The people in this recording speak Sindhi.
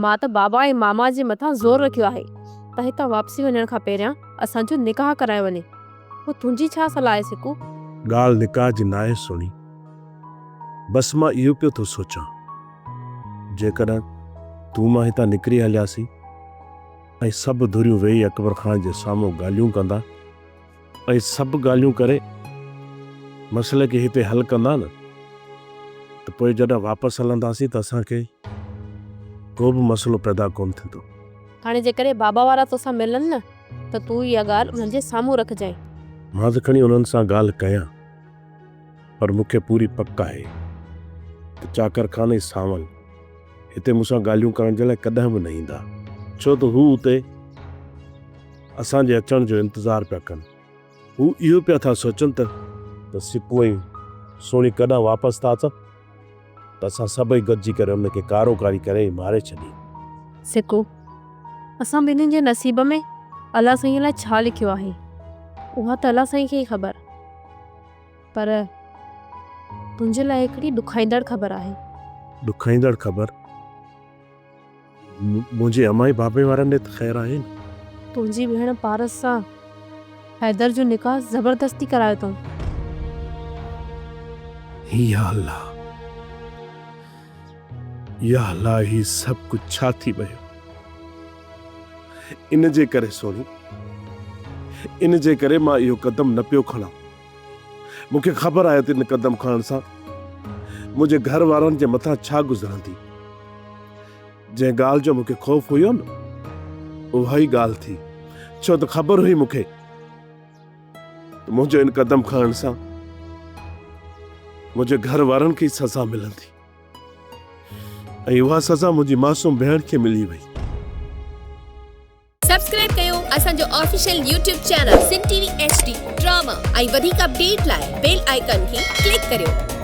مان ته بابا ۽ ماما جي مٿان زور رکيو آهي ته هتان واپسي وڃڻ کان پهريان اسان جو نڪاح ڪرايو وڃي. پوء تنهنجي ڇا صلاح آهي سڪو؟ ڳالهه نڪاح جي ناهي سهڻي. بس مان اهو پيو ٿو سوچان، جيڪڏهن تون مان هتان نڪري هلياسين ۽ سڀ ڌريون ويهي اڪبر خان جي سامهون ڳالهيون ڪندا ۽ سڀ ڳالهيون ڪري مسئلي کي هتي حل ڪندا نه ته پوء جڏهن واپس هلنداسين ته اسان کي ڪو به مسئلو پيدا ڪونه ٿيندو. هاڻي جيڪڏهن بابا وارا توسان ملن نه ته تون اها ڳالهه انهن جي سامهون رکجانء. مان ته کڻي انهن سان ڳالهه ڪيان پر مون کي پوري پڪ آهي ته چاڪر خان ۽ سانول هتي مون سان ڳالهيون ڪرڻ جي لاء ڪڏهن به نه ايندا، ڇو ته هو اتي اسان جي اچڻ جو انتظار پيا ڪن. هو اهو پيا ٿا سوچن ته ته سڪو ۽ سهڻي ڪڏهن واپس ٿا اچن ته اسان سڀئي گڏجي ڪري انهن کي ڪارو ڪاري ڪري ۽ ماري ڇڏيون. سڪو، اسان ٻنهين جي نصيب ۾ الله سائين الائي ڇا لکيو آهي، اها ته الله سائين کي ئي خبر. پر تنهنجي لاء هڪڙي ڏکائيندڙ خبر آهي. ڏکائيندڙ خبر؟ منهنجي امان ۽ بابي وارن ڏي ته خير آهي نه؟ تنهنجي ڀيڻ پارس سان حيدر جو نڪاح زبردستي ڪرايو اٿئون. يا الله! يا الله هي سڀ ڪجهه ڇا ٿي ويو؟ ان جي ڪري سهڻي، ان جي ڪري مان اهو قدم نه پيو کڻان. مون کي خبر آهي ته ان قدم کڻڻ سان منهنجي گهر وارن جي مٿان ڇا گذرندي. جنهن ڳالهه جو مون کي خوف هيو نه، اها ئي ڳالهه ٿي، ڇو ته خبر هئي مون کي ته منهنجو ان قدم کڻڻ سان منهنجي گهر وارن کي ئي سزا ملندي ۽ اها سزا منهنجي معصوم ڀيڻ کي ملي وئي. سبسڪرائب ڪيو اسان جو official YouTube channel Sindh T V H D drama ۽ وڌيڪ اپڊيٽ لاء بيل آئيڪان کي ڪلڪ ڪريو.